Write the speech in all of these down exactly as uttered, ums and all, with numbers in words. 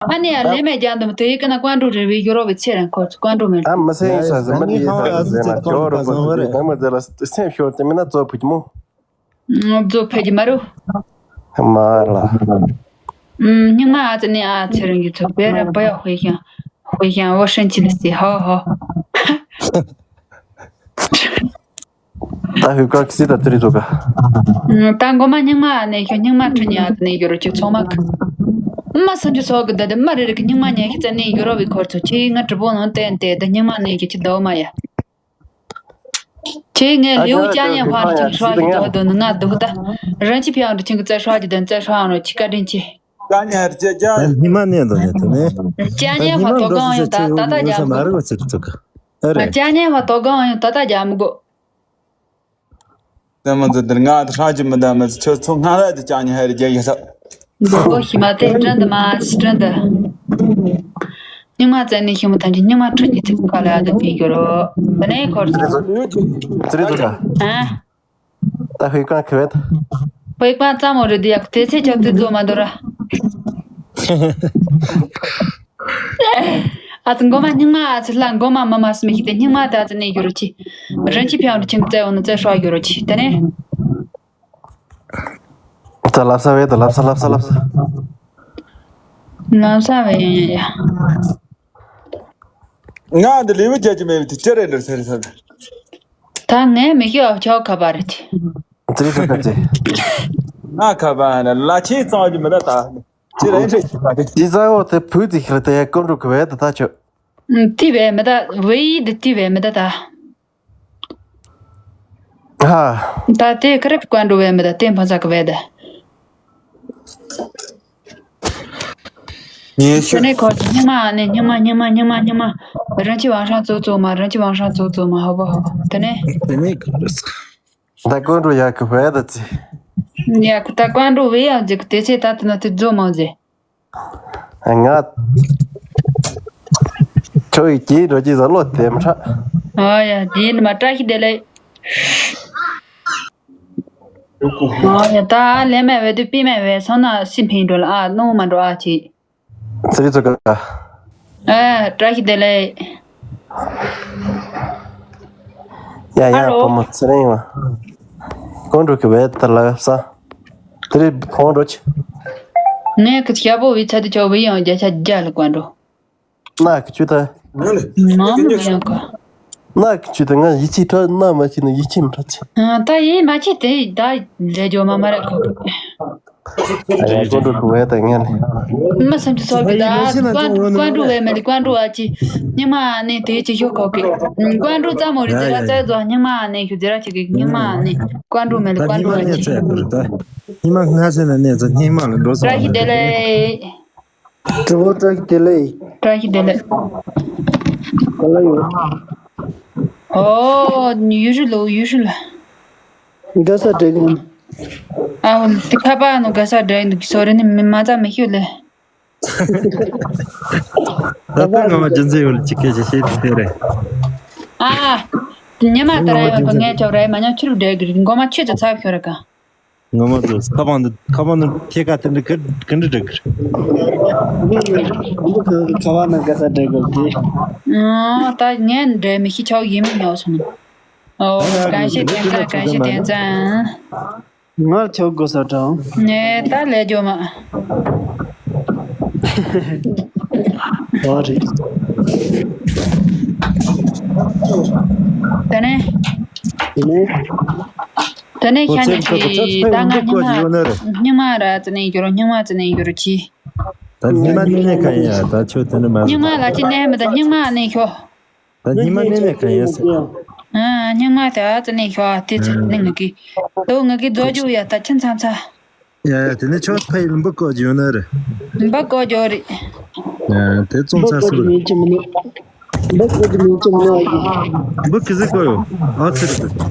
ཨ་ནི་ཡ་ལས་མེད་རྒྱ་འདུམ་དེ་ཡི་ཀ་ན་ཀོན་ཀྲུ་རེ་བའི་ཡོ་རོ་བའི་ཚེ་རིང་ཁོ་ཚོ་ཀོན་ཀྲུ་མེད། ཨ་མི་སེ་ཡིན་ས་ཟེར་མི་དེ་ཡིན་ས་ཟེར་ན་ཇོ་རོ་པོ་ཚོ་དེ་ཨ་མི་ཟེར་ལ་སེམས་ཤོར་དེ་མིན་ན་ཙོ་ཕུ་ཀྱི་མོ། ཙོ་ཕེ་ཀྱི་མ་རུ། མ་ལ། སྙིང་མ་ཨ་ཙི་ནི་ཨ་ཚེ་རིང་གི་ཚོ་བེ་ར་བ་ཡ་ཧུའེ་ཤང་ཧུའེ་ཤང་འོ་ཧྲན་ཆི་ལི་སི་ཧོ་ཧོ། ད་ཧུའེ་ཀ་ཁི་སི་ད་ཙི་རི་ཙོ་ག་ད་མགོ་མ་སྙིང་མ་ཨ་ནེ་ཁྱོད་སྙིང་མ་ཁྲི་ཉི་ཨ་ཙི་ནེ་གྱུར་ཅིག་ཚོང་མ་ཁི། མ་སུན་ཅི་སོ་གི་ད་དེ་མ་རེ་རེ་གི་སྙིང་མ་ཉལ་ཁི་ཙ་ནེ་གྱུར་བའི་ཁོར་ཚོ་ཁྱེད་ང་གྲི་པོ་ནང་བསྟན་ཏེ་ད་སྙིང་མ་ནེ་གི་ཁྱི་ཟླ་བ་མ་ཡ། ཁྱེད་ངས་ལེའུ་ཅ་ཉེ་ཧོ་ཅིག་ཧྲ་གི་ད་དོ་ནི་ང་སྡུག་ད། རང་ཅི་ཕི་ཨང་དུ་ཁྱིང་གི་རྩེ་ཧྲ་གི་དོན་རྩེ་ཧྲ་ཨང་རོ་ཁྱི་བཀའ་དྲིན་ཆེ། ཀ་ཉར་ཅེ་ཅ། ཉི་མ་ནས་འདོན་ནས་དེ་ནས། ཅ་ཉེ་ཧོ་དོ་གང་ཡོང་ད་ད་ད་རྒྱ་མ་རེད་བ་ཚེ་ཚོ་ག་ཨ་རེད། ཅ་ཉེ་ཧོ་དོ་གང་ཡོང་ད་ད་རྒྱ་མི་གོ་ད་མ་ཚོ་འདིར་ང་ཧྲ་གི་མི་ད་མི་ཚོ་ཁྱོད་ཚོ་ང་ལ་དེ་ཅ་ཉེ་ཧ་རེ་རྒྱ་ཡོད་ས། མགོ་ཤི་མ་དེ་དྲན་དུ་མ་ཤི་དྲན་དུ། སྙིང་མ་བཙལ་ནས་ཤི་མོ་ཐམས་ཅད་སྙིང་མ་ཁྲུ་གི་ཚིག་ཁ་ལ་ཨ་ད་ཕན་གྱུར་རོ། དེ་ནས་འཁོར་ཚུལ། ཙི་རི་ཙི་ག་ཨ། ད་ཧུའེ་ཀང་ཁེ་བེད། ཧུའེ་ཀང་ཙམ་མོ་རེད་དེ་ཡག་དེ་ཚེ་ཆག་དུས་རྫོགས་མ་འདོར་ར། ཨ་ཙི་མགོ་མ་སྙིང་མ་ཨ་ཙི་ལ་མགོ་མ་མ་མ་སི་མི་ཤི་དེ་སྙིང་མ་ད་ཨ་ཙི་ནས་གྱུར་རོ་ཆི། རིན་ཆེན་ཕྱག་ཏུ་ཁྱིམ་བཙལ་འོ་ན་བཙལ་ཧྲ་གྱུར་རོ་ཆི་དེ་ནས། ད་ལབ་ས་བས་ད་ལབ་ས་ལབ་ས་ལབ་ས། ལམ་སང་བས་ཡིན་ཡ། ང་འདི་ལེའུ་རྒྱག་གི་མེད་པའི་དེ་ཅི་རེད་འདྲ་ཟེར་ཟེར། ད་ངས་མི་ཤེས་ཨ་ཆོག་ཁ་པར་རེད། ཙི་རི་ཚོ་ཁ་ཙི། ང་ཁ་པར་ལ་ཆེས་གཙང་གི་མི་ད་ད། ཅི་རེད་འདྲ་ཞིག་པ་དེ། ཅི་ཟ་འོ་དེ་བུ་ཙི་ཁྱེར་དེ་ཀོན་འགྲོ་གི་བས་ད་ད་ཆོ། ཏི་བས་མི་ད་བས་ཡིན་དེ་ཏི་བས་མི་ད་ད། ཧ། ད་དེ་ཁ་རེབ་ཀོན་འགྲོ་བས་མི་ད་དེ་འཕོ་ས་གི་བས་ད། ངས་ཤོད། དེ་ནས་ཁོ་ཚོ་སྙིང་མ་ནས་སྙིང་མ་སྙིང་མ་སྙིང་མ་སྙིང་མ། རང་ཅི་ཝང་ཧྲང་ཙོ་ཙོ་མ་རང་ཅི་ཝང་ཧྲང་ཙོ་ཙོ་མ་ཧོ་བ་ཧོ་བ་དེ་ནས། དེ་ནས་ག་རེ་ཟེར། ད་ཀོན་འགྲོ་ཡག་གི་བས་ད་ཙི། ཡག་གི་ད་ཀོན་འགྲོ་བས་ཡག་ཅིག་དེ་ཚེ་ད་དེ་ན་དེ་རྫོ་མང་ཟེ། ང་ཁྱོད་ཀྱིས་འགྲོ་ཀྱི་ཟ་ལོ་དེ་མི་ཧྲ། ཨ་ཡ་དེ་ནི་མ་བཀྲ་ཤིས་བདེ་ལེགས། ཨ་ཡ་ད་ལས་མེད་བས་དུ་པི་མེད་བས་སོང་ན་སི་ཕིང་འགྲོ་ལ་ཨ་ནོ་མ་འགྲོ་ཨ་ཅི། ཙི་རི་ཙི་ག་ཨ་བཀྲ་ཤིས་བདེ་ལེགས། ཡ་ཡ་ཨ་རོ། བུ་མོ་ཚེ་རིང་བ། ཀོན་འགྲོ་གི་བས་ད་ལ་ས། དེ་རིང་ཁོང་འགྲོ་ཆི། ངས་ཁི་ཞྭ་པོ་བི་ཚ་དེ་ཆོག་བི་ཡང་བརྒྱ་ཆ་བརྒྱ་ལ་ཀོན་འགྲོ། ན་ཁི་ཆུ་ད། མ་མི་ཡང་ག་ན་ཁི་ཆུ་ད་ང་ཡིད་ཆེས་ཁྲ་ན་མ་ཆེ་ན་ཡིད་ཆེས་མི་ཁྲ་ཆེ། ཨ་ད་ཡིད་མ་ཆེས་དེ་ད་ལས་སྦྱོར་མ་མ་རེད་ཁོ། ཨ་ཡ་ཀོན་འགྲོ་གི་བས་ད་ངས་ནི། མི་སེམས་ཀྱི་ཚོར་གི་ད་ཀོན་ཀོན་འགྲོ་བས་མེད་ཀོན་འགྲོ་བ་ཅི། སྙིང་མ་ནི་དེ་ཅི་ཤོག་ཁོག་གི། ཀོན་འགྲོ་ཙམ་མོ་རི་ཛི་ར་ཙག་ཙོ་སྙིང་མ་ནི་ཁྱོད་ཛི་ར་ཅི་གི་སྙིང་མ་ནི་ཀོན་འགྲོ་མེད་ཀོན་འགྲོ་བ་ཅི། སྙིང་མ་སྔ་ས་ནས་ནས་ཙོ་སྙིང་མ་ལ་འགྲོ་སོང་བ་ནི། བཀྲ་ཤིས་བདེ་ལེགས། གྲོགས་པོ་བཀྲ་ཤིས་བདེ་ལེགས། བཀྲ་ཤིས་བདེ་ལེགས། ག་ལ་ཡོད། ཨོ། ཡུ་ཧྲི་ལོ་ཡུ་ཧྲི་ལ། ག་ས་འདྲེ་གི་ཨ་འོ་དེ་ཁ་པར་ནང་ག་ས་འདྲེ་འདུག་སོ་རེ་ནི་མི་མ་ཙམ་མི་ཤོད་ལེ། ད་ལྟ་ང་མ་རྒྱུ་མཚན་ཡོད་ལ་ཅི་སྐད་ཆ་བཤད་དེ་རེད། ཨ། ཉི་མ་ད་ར་ཡོད་པ་ངས་ཆོག་རེད་མ་ཉོ་ཆུ་རུ་འདྲེ་གི་མགོ་མ་ཆུ་ཚ་ཚ་ཤོར་ག་ངོ་མ་ཚོ་ཁ་པང་དུ་ཁ་པང་དུ་ཐད་ཀ་དེ་འདྲ་ག་ག་འདྲ་འགྲིག་གི་རེད། ཁ་པང་ནང་ག་ས་འགྲིག་གི་རེད། ཨོ་ད་ངས་འདྲེ་མི་ཤི་ཆོག་ཡིན་མི་ཉོ་སོང་། ཨོ་གང་ཤེས་དེ་ཙང་གང་ཤེས་དེ་ཙང་། ངར་ཆོག་དགོས་ས་དྲང་། ངས་ད་ལས་སྦྱོར་མ། ཨོ་རེད། ད་ནས། དེ་ནས། ད་ནས་ཤ་ཉེ་ཁྱི་ད་ང་སྙིང་མ་སྙིང་མ་ར་ཙི་ནས་ཡོད་རོ་སྙིང་མ་ཙི་ནས་ཡོད་རོ་ཅི། ད་སྙིང་མ་ནི་ནས་ག་ཡིན་ཡ་ད་ཆོས་དེ་ནི་མ་རེད། སྙིང་མ་ལ་ཅི་ནས་མི་ད་སྙིང་མ་ནས་ཤོ། ད་སྙིང་མ་ནས་ནས་ག་ཡིན་ཟེར། ཨ་སྙིང་མ་དེ་ཨ་ཙི་ནས་ཤོ་ཨ་དེ་ཚོ་ནི་ངུ་གི། དོ་ངུ་གི་རྫོ་རྒྱུ་ཡ་ད་ཆི་མཚམས་ཚ། ཡ་ཡ་དེ་ནས་ཆོས་ཕ་ཡིན་འབུ་བཀོད་ཀྱི་ཡོད་ན་རེད། འབུ་བཀོད་ཀྱི་ཡོད་རེད། ཡ་དེ་ཙོང་ཚ་སུ་རེད། འབུ་གི་ཟིག་གོ་ཡོ། ཨ་ཚེ་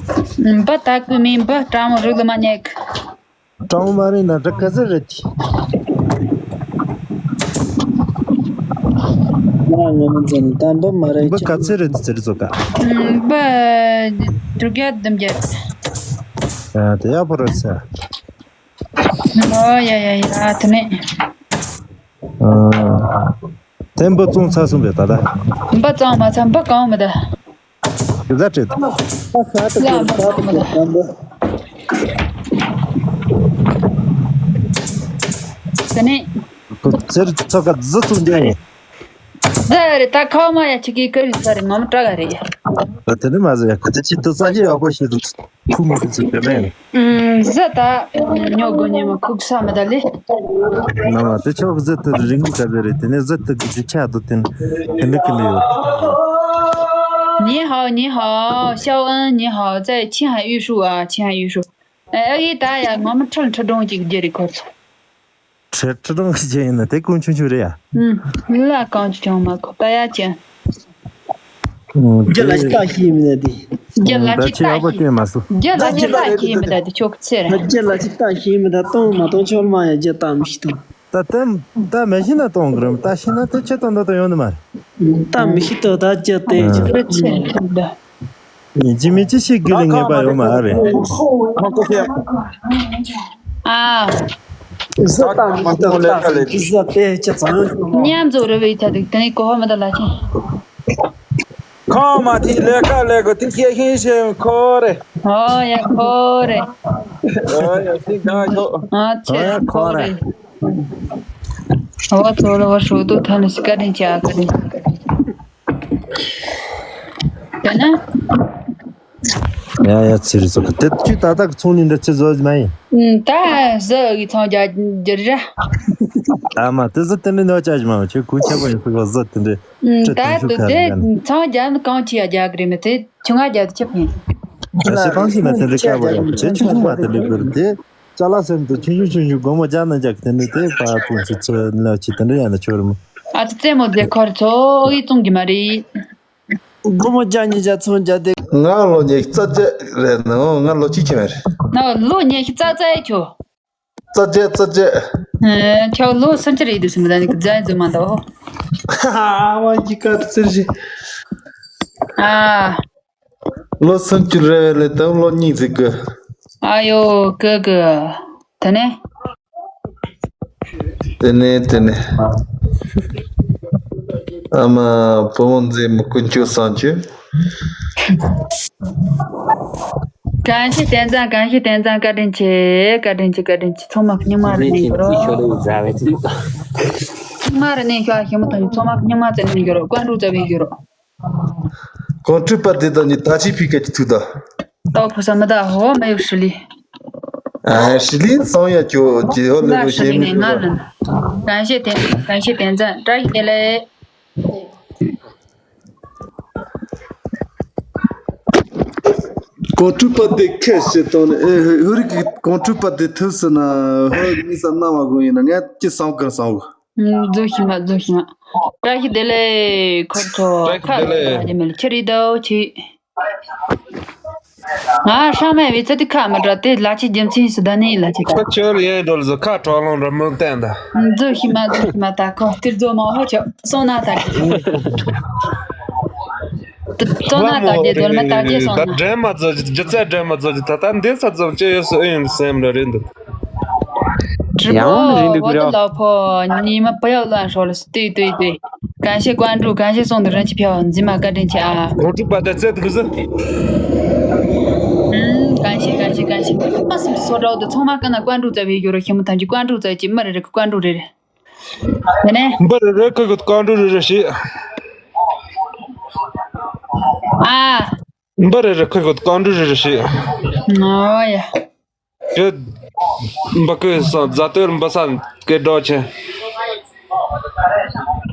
རེད། འབུ་ད་ཀུ་མིན་འབུ་ཀྲང་མོ་རུག་ལ་མ་ཉེག་ཀྲང་མོ་མ་རེད་ན་འདྲ་ག་ཚོད་རེད། ང་ངོ་མ་འཛིན་ད་འབུ་མ་རེད། འབུ་ག་ཚོད་རེད་ཟེར་ཚོ་ག་འབུ་དྲུག་བརྒྱ་བདུན་བརྒྱ། ཡ་དེ་ཡག་པོ་རེད་ཟེར། ཨོ་ཡ་ཡ་ཡ་དེ་ནས། ཨ། དེ་འབུ་བཙོང་ཚར་སོང་པས་ད་ལྟ། འབུ་བཙོང་མ་ཚར། འབུ་གང་མི་འདུག་ཟ་བྲེད། ལ་མི་འདུག་མི་འདུག་དེ་ནས། ཁོ་ཚེ་རིང་ཚོ་ག་ཟི་བཙོང་རྒྱུ་ཡིན། ཟི་རེད། ད་ཁ་མ་ཡ་ཆི་གི་ཀི་རི་ས་རེད། ངམ་སྐྲག་ག་རེད། ད་དེ་ནི་མ་ཟི་ཡ་ཁོ་ཚེ་ཆི་དུ་ས་ཞིག་ཡག་པོ་ཞིག་རུ། ཁུག་མི་ཐུབ་ཚུལ་དེ་ལས། ཨུམ། ཟི་ད་ཉོ་དགོས་ཉེ་མ་ཁུག་ས་མི་ད་ལེ། ན་མ་དེ་ཆོག་ཟི་དེ་རིང་གི་ཟི་རེད། དེ་ནས་ཟི་དེ་གི་རྒྱུ་ཆ་དུ་དེ་དེ་འདྲ་གི་ལེ་ཡོད། 你好，你好，肖恩，你好，在青海玉树啊，青海玉树。哎，ཨ་ཡེ་ད་ཡ་ངོ་མ་ཁྲིལ་ཁྲི་སྒྲུང་གཅིག་རྒྱུ་རེད་ཁོ་ཚོ། ཁྲི་ཁྲི་སྒྲུང་གི་རྒྱུ་ཡིན་ན་དེ་ཀུན་ཆུང་ཆུང་རེད་ཡ། ཨུམ། ལ་གང་ཆུང་ཆུང་མ་ཁོ་ད་ཡ་ཅན། རྒྱུ་ལ་ཅི་ལྟ་ཤེས་མི་འདུག་དེ། རྒྱུ་ལ་ཅི་ལྟ་ཤེས། རྒྱུ་ལ་ཅི་ལྟ་ཤེས་མི་འདུག་དེ་ཆོག་ཚེ་རེད། རྒྱུ་ལ་ཅི་ལྟ་ཤེས་མི་འདུག་དེ་གཏོང་མ་གཏོང་ཆོག་མ་ཡ་རྒྱུ་ལྟ་མི་ཤེས་དང་། ད་ལྟ་ད་མེད་ཤེས་ན་གཏོང་གི་རེད། ལྟ་ཤེས་ན་དེ་ཆེ་དང་འདོད་དང་ཡོང་ནི་མ་རེད། ལྟ་མི་ཤེས་དང་ད་རྒྱུ་དེ་ཨ། ཅི་ལྟ་ཤེས་མི་འདུག་ཡིན་གཅིག་མིན་གཅིག་ཤེས་དགོས་ལ་ངེས་པ་ཡོད་མ་རེད། ཨ། ཟི་ལྟ་མི་ལྟ་ལྟ་ཟི་དེ་ཅི་ཙང་། མཉམ་རྫོགས་རེ་བའི་ཐ་དུག་དེ་ནས་གོ་ཧ་མི་ད་ལ་ཅན། ཁོང་མ་དེ་ལས་ཀ་ལས་གོ་དེ་ཁྱེད་ཤེས་ཤེས་ཁོ་རེད། ཨོ་ཡ་ཁོ་རེད། ཨོ་ཡ་དེ་ག་ཁོ། ཨ་ཚེ་ཨོ་ཡ་ཁོ་ཁོ་རེད། རེད། ཨོ་ཚོ་ལ་བ་ཧྲུག་ཏུ་ཐ་ནི་སི་ཀ་དྲིན་ཆེ་ཨ་ཀ་དྲིན་ཆེ། དེ་ན། ཡ་ཡ་ཚེ་རིང་ཚོ་དེ་ཅི་ད་ལྟ་གི་ཚོང་ལས་འདྲ་ཅི་བཟོ་ཟི་མ་ཡིན། ཨུམ། ད་ཟི་གི་ཚོང་རྒྱག་རྒྱུ་རེད། ཨ་མ་དེ་ཟི་དེ་འདྲ་ནོར་ཅག་ཞིག་མ་ཡོང་ཁྱོད་གུས་ཆེ་པོ་ཡིན་ཟི་གོ་ཟི་དེ་འདྲ། ཨུམ། ད་དུ་དེ་ཚོང་རྒྱག་ནི་གང་ཆེ་ཡ་རྒྱག་གི་རེད་མི་དེ་ཆུང་ང་རྒྱག་དུ་ཁྱབ་ཡིན། ད་ཤི་ཏང་ཤི་ན་དེ་འདྲ་དཀར་པོ་ཡོད་དེ་ཆུང་ཆུང་མ་དེ་ལས་བར་དེ། ཅ་ལག་སེམས་དུ་ཆུང་ཆུང་ཆུང་ཆུང་སྒོར་མོ་བརྒྱ་ན་བརྒྱ་གི་དེ་ནི་དེ་ཕར་ཀུན་སི་ཚོད་ལ་ཅི་དེ་འདྲ་ཡང་ན་ཆོར་མོ། ཨ་ཙི་རྩེད་མོ་རྫས་ཁོར་ཚོ་ཨི་བཙོང་གི་མ་རེད། སྒོར་མོ་བརྒྱ་ཉིས་བརྒྱ་ཚོང་བརྒྱ་དེ། ང་ལོ་ཉི་ཤུ་རྩ་བརྒྱད་རེད་ནོ། ང་ལོ་གཅིག་ཁྱིམ་རེད། ན་ལོ་ཉི་ཤུ་རྩ་རྩ་ཡ་ཁྱོ། རྩ་བརྒྱད་རྩ་བརྒྱད། ཨེ་ཁྱོ་ལོ་སུམ་ཅུ་རེད་དུ་སུམ་ད་ནི་རྫ་རྫུ་མ་འདའོ། ཨ་མ་གི་ཀ་ཙིར་ཞིག་ཨ། ལོ་སུམ་ཅུ་རེ་བའི་ལས་དང་ལོ་གཉིས་ཟིག་གི་ཨ་ཡོ་ཀི་ཀི། དེ་ནས། དེ་ནས་དེ་ནས། ཨ་མ་བུ་མོ་མཛེས་མོ་ཀུན་སྤྱོད་བཟང་སྤྱོད། གང་ཞིག་བསྟན་ཙང་གང་ཞིག་བསྟན་ཙང་བཀའ་དྲིན་ཆེ། བཀའ་དྲིན་ཆེ། བཀའ་དྲིན་ཆེ། ཚང་མ་སྙིང་མ་རུ་ནས་ཡོད་རོགས། སྙིང་མ་རུ་ནས་ཤོག་ཞི་མོ་དང་ཚང་མ་སྙིང་མ་བཙལ་ནས་ཡོད་རོགས། བཀའ་འགྲོ་བཙལ་བའི་ཡོད་རོགས། གོང་ཁྲུས་པ་དེ་དང་ནི་ད་ཅི་ཕི་ཀ་ཅི་ཐུག་ད། ཏོ་ཕོ་ས་མི་ད་ཧོ་མ་ཡོད་ཧྲི་ལི། ཨ་ཧྲི་ལི་སང་ཡ་ཅོ་ཇི་ཧོ་ལེ་ལ་གོ་ཧྲི་ལི་ནས་ང་ལ། གང་ཤེས་བསྟན་གང་ཤེས་བསྟན་ཙང་བཀྲ་ཤིས་བདེ་ལེགས། གོང་ཁྲུས་པ་དེ་ཁས་བྱེད་དང་ནི་ཨེ་ཧུ་རིག་གི་གོང་ཁྲུས་པ་དེ་ཐུབ་ཟིན་ན་ཧོ་མི་ས་ན་མ་གོ་ཡིན་ན་ངས་ཅི་སང་གི་སང་གི་རྫོགས་ཤིང་མ་རྫོགས་ཤིང་མ། བཀྲ་ཤིས་བདེ་ལེགས་ཁོ་ཚོ། བཀྲ་ཤིས་བདེ་ལེགས། ཁ་ལ་རྒྱ་མེད་ལ་ཁྱེར་རེད་དོ་ཁྱེད། ང་ཧྲ་མེད་བའི་ཚ་དེ་ཁ་མི་འདྲ་དེ་ལ་ཆེ་རྒྱུ་མཚན་སུ་ད་ནི་ལ་ཆེ་ཁ། ཁྱོད་ཡིན་འགྲོ་ལ་ཁ་གྲོག་ལོང་ར་མོ་བསྟན་ད། རྫོགས་ཤིང་མ་རྫོགས་ཤིང་མ་ད་ཁོ་དེར་རྫོགས་མ་ཧོ་ཆོ་སོང་ན་ད་གི་སོང་ན་ད་གི་རྫོགས་མ་ད་གི་སོང་ན། ད་འདྲེན་མ་རྫོགས་ཀྱི་སྒྱུ་རྩལ་འདྲེན་མ་རྫོགས་ཀྱི་ད་ད་འདི་ས་ཙམ་ཅི་ཡོད་སུ་ཨེ་ཡིན་སེམས་ལ་རེད་འདུག་ཁྲི་ཡང་ནི་རིང་འདུག་པོ་ཡོད་ལ་ཕོ་ཉི་མ་པ་ཡག་ལ་ཧྲོ་ལ་སྟུས་སྟུས་སྟུས། གང་ཤེས་ཀོན་ཀྲུ་གང་ཤེས་སོང་དུ་རིན་ཆེ་ཕྱོགས་འཛིན་མ་བཀའ་དྲིན་ཆེ་ཨ། གོང་ཁྲུས་པ་དེ་རྩེད་དུ་གཟི། གང་ཤེས་གང་ཤེས་གང་ཤེས་མ་སེམས་སོ་འདྲ་བོ་དུ་ཚང་མ་ཀ་ན་ཀོན་ཀྲུ་རྩ་བའི་ཡོ་རོ་ཤི་མོ་ཐམས་ཅད་ཀོན་ཀྲུ་རྩ་ཅི་མ་རེ་རེ་ཀོན་ཀྲུ་རེ་རེ། དེ་ནས། འབུ་རེ་རེ་ཁོ་གི་ཀོན་ཀྲུ་རེ་རེ་ཤི། ཨ། འབུ་རེ་རེ་ཁོ་གི་ཀོན་ཀྲུ་རེ་རེ་ཤི། ཨོ་ཡ། ཁྱོད་འབུ་ཀི་སོང་རྫ་སྟོད་འབུ་ས་ཀེ་འགྲོ་ཆེ།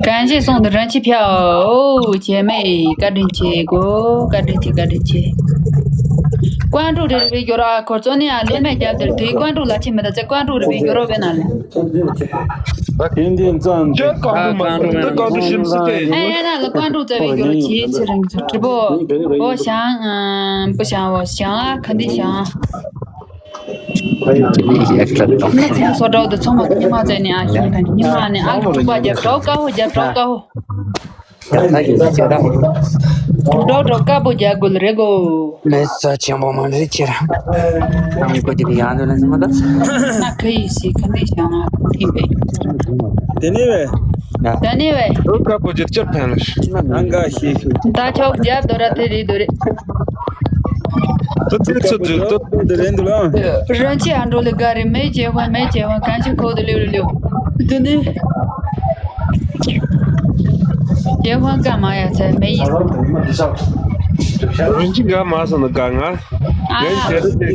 གང་ཞིག་སོང་དུ་རང་ཆི་ཕྱ་ཨོ་ཆེ་མེ་བཀའ་དྲིན་ཆེ་གོ་བཀའ་དྲིན་ཆེ་བཀའ་དྲིན་ཆེ། ཀོན་ཀྲུ་རེ་རེ་བའི་རྒྱུ་ར་ཁོ་ཚོ་ནི་ཨ་ལེ་མེ་རྒྱབ་དེར་དུས་ཀོན་ཀྲུ་ལ་ཆི་མི་ད་ཚེ་ཀོན་ཀྲུ་རེ་བའི་རྒྱུ་རོ་བེ་ན་ལེ། ད་དེ་འདི་ཙང་ཁྱོད་ཀོན་ཀྲུ་མ་ད་ཀོན་ཀྲུ་ཤིམ་སི་ཏེ། ཨ་ཡ་ན་ལ་ཀོན་ཀྲུ་རྩ་བའི་རྒྱུ་རོ་ཆེ་ཚེ་རིང་ཚུ་ཁྲི་པོ་ཨོ་ཞང་ཨ་པུ་ཞང་ཨོ་ཞང་ཨ་ཁ་འདི་ཞང་། ཚོ་འདྲ་བོ་དེ་ཚང་མ་ཉི་མ་བཙལ་ནས་ཨ་ཤིང་དང་ཉི་མ་ནས་ཨ་ལུ་དྲུག་པ་རྒྱབ་གྲོགས་དཀར་པོ་རྒྱབ་གྲོགས་དཀར་པོ། འགྲོ་འགྲོ་དཀར་པོ་རྒྱག་དགོས་རེད་གོ། ལས་ས་ཆེན་པོ་མ་རེད་ཁྱེད་རང་། ནམ་གོ་དེ་ཡང་དུ་ལ་ཟིན་མ་ད། ན་ཁ་ཡིས་སི་ཁ་ནས་བྱང་ང་ཁུ་ཐིམ་པས། དེ་ནས་བས། དེ་ནས་བས། འོ་དཀར་པོ་ཇེ་ཆེར་ཕན་ལ་ཤི། ཨང་ག་ཤེས་ཤུ། ད་ཆོག་རྒྱབ་དོ་ར་དེ་རེད་དོ་རེད། ད་དེ་ཚོ་དུ་ཏོ། དེ་རེད་འདུག་ལ། རང་ཅི་ཨ་འགྲོ་ལི་ག་རེ་མེ་ཅེ་ཧོ་མེ་ཅེ་ཧོ་གང་ཅི་ཁོ་དུ་ལེ་རུ་ལེ། དེ་ནས། རྒྱལ་དབང་བཀའ་མ་ཡ་ཚེ་མེ་ཡིས། རིན་ཆེན་དགའ་མ་སོང་ན་དགའ་ང་། ཨ། ངས་ཁྱེད་རང་དེ།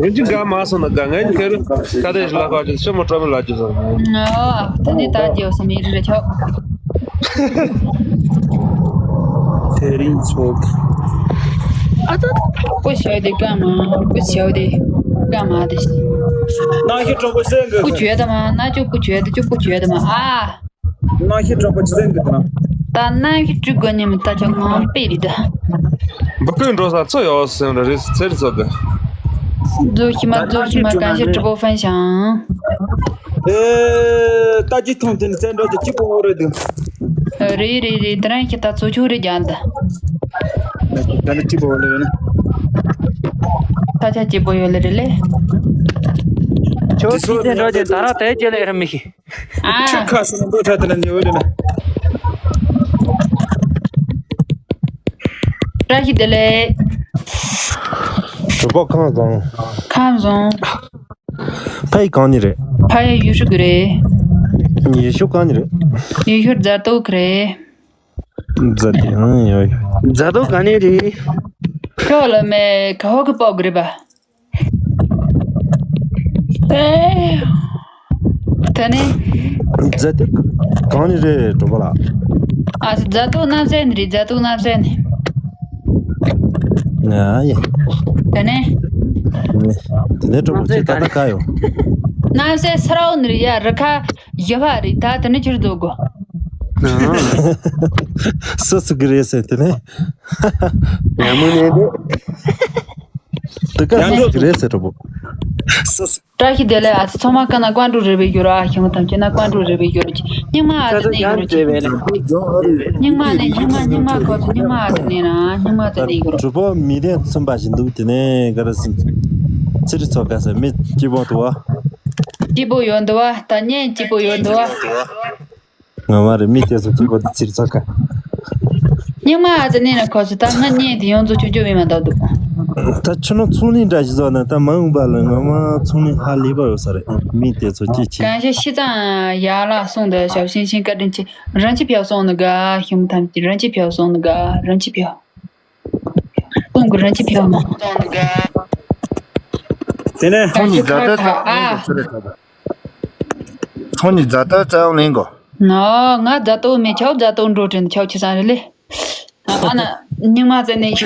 རིན་ཆེན་དགའ་མ་སོང་ན་དགའ་ངས་ཁྱེད་རང་ཁ་བརྡ་ཞིག་ལ་ཁ་ཅིག་ཤོ་མོ་སྤྲོ་མོ་ལ་ཅིག་སོང་། ཨོ། དེ་ནི་ད་རྒྱལ་སོང་མི་རི་རེ་ཆོག་དེ་རིང་ཚོགས། ཨ་ད། ཀུ་ཤོ་དེ་དགའ་མ། ཀུ་ཤོ་དེ་དགའ་མ་དེ། ན་ཤི་གྲོགས་པོ་སེང་གི། ཀུ་ཅོ་དེ་མ་ན་ཅོ་ཀུ་ཅོ་དེ་ཅོ་ཀུ་ཅོ་དེ་མ་ཨ། རྣམ་ཤེས་གྲགས་པ་ཇི་ལྟར་འདུག་ན། ད་རྣམ་ཤེས་དྲུག་གོ་ཉིམ་ད་ཆ་ངང་པས་རེད་ད། འབུ་ཀུན་འགྲོ་ས་ཚོ་ཡོད་སེམས་ར་རེད་ཚེ་རི་ཚོ་གི། རྫོགས་ཤི་མ་རྫོགས་ཤི་མ་གང་ཤེས་གྲུ་པོ་ཧྥན་ཞང་། ཨེ། ད་ཅི་ཐོང་དེ་ཚེ་འགྲོ་དེ་ཅི་པོ་འོ་རེད་འདུག་རེད་རེད་རེད། དེ་རང་ཤི་ད་ཚོ་ཆུ་རེད་ཀྱང་ད། ད་ནི་ཅི་པོ་འོ་ལེ་རེད་ན། ད་ཆ་ཅི་པོ་ཡོད་ལེ་རེད་ལེ། ཁྱོད་ཅི་ཚེ་འགྲོ་དེ་ད་ར་དེ་ཅི་ལེ་ར་མི་ཤི། ཨ། ཆུ་ཁ་སང་འགྲོ་ཚར་དེ་ལ་ཉེ་བོ་རེད་ན། བཀྲ་ཤིས་བདེ་ལེགས། གྲོད་པ་གང་བཟང་། གང་བཟང་། ཕ་ཡི་གང་ནི་རེད། ཕ་ཡི་ཡུལ་ཤུལ་གི་རེད། ཡུལ་ཤུལ་གང་ནི་རེད། ཡུལ་ཤུལ་རྫ་ཏོག་གི་རེད། རྫ་ཏོག་ཨང་ཡོད། རྫ་ཏོག་ག་ནི་རེད། ཁྱོད་ལ་མེ་ག་ཧོ་གི་པོག་གི་རེད་པ། ཨེ། ད་ནི། རྫ་ཏོག་གང་ནི་རེད་གྲོགས་པོ་ལགས། ཨ་རྫ་ཏོག་གནམ་ས་ནི་རེད། རྫ་ཏོག་གནམ་ས་ནི། ང་ཡ། ད་ནི། དེ་ནས་གྲོགས་པོ་ཅི་ད་ད་ག་ཡོད། གནམ་ས་སི་ར་འོ་ནི་རེད་ཡ། རི་ཁ་བཞི་པ་རེད། ད་དེ་ནི་ཕྱིར་འགྲོ་དགོས། སུ་སུ་གི་རེད་ཟེར་དེ་ནས། ཡ་མོ་ནས་དེ། དེ་ག་ཡང་སུ་སུ་གི་རེད་ཟེར་གྲོགས་པོ། སུ་སུ། བཀྲ་ཤིས་བདེ་ལེགས། ཨ་ཚོ་ཚང་མ་ཀ་ན་ཀོན་ཀྲུ་རེ་བེ་ཡོ་ར། ཨ་ཞིང་ཐམས་ཅད་ན་ཀོན་ཀྲུ་རེ་བེ་ཡོ་ར། སྙིང་མ་ཨ་ཚོ་ནས་ཡོ་ར་ཅི། སྙིང་མ་ནས་སྙིང་མ་སྙིང་མ་ཁོ་ཚོ་སྙིང་མ་ཨ་ཚོ་ནས་ན་སྙིང་མ་ཨ་ཚོ་ནས་ཡོ་ར། གྲོགས་པོ་མི་རེ་མཚོན་པ་ཞིག་འདུག་དེ་ནས་ག་རེ་ཟེར། ཚེ་རི་ཚོ་ག་ས་མི་སྐྱིད་པོ་འདུག་བ། སྐྱིད་པོ་ཡོད་འདུག་བ། ད་ཉན་སྐྱིད་པོ་ཡོད་འདུག་བ། ང་མ་རེད། མི་དེ་ཚོ་སྐྱིད་པོ་དེ་ཚིར་ཚ་ཁ། སྙིང་མ་ཨ་ཙི་ནི་ན་ཁོ་ཚོ་ད་ང་གཉིས་དེ་ཡོངས་རྫོགས་ཆུང་ཆུང་མི་མ་འདུག་འདུག་ད་ཕྱི་ནང་ཚོང་ལས་འདྲ་ཞིག་བཟོ་ན་ད་མ་འོངས་པ་ལ་ང་མ་ཚོང་ལས་ཧ་ལས་པ་ཡོད་ས་རེད། མི་དེ་ཚོ་སྐྱིད་ཆེ། གང་ཤེས་ཤི་ཙང་ཡར་ལ་སོང་དུ་ཞབས་ཤིང་ཤིང་བཀའ་དྲིན་ཆེ། རང་ཅི་ཕྱོགས་སོང་ནི་ག་ཤིང་ཐམས་ཅད་རང་ཅི་ཕྱོགས་སོང་ནི་ག་རང་ཅི་ཕྱོགས། ཀུན་གྱི་རང་ཅི་ཕྱོགས་ན། དེ་ནས། ཚོང་ཉིད་རྫ་ཏོ་ཚ་ཨ། ཚོང་ཉིད་རྫ་ཏོ་ཚ་ལེན་གོ། ནོ། ང་རྫ་ཏོ་མེད། ཆའོ་རྫ་ཏོ་འགྲོ་དྲན་ཆའོ་ཆི་ས་རེ་ལེ། ཨ་ན་སྙིང་མ་ཙེ་ནས།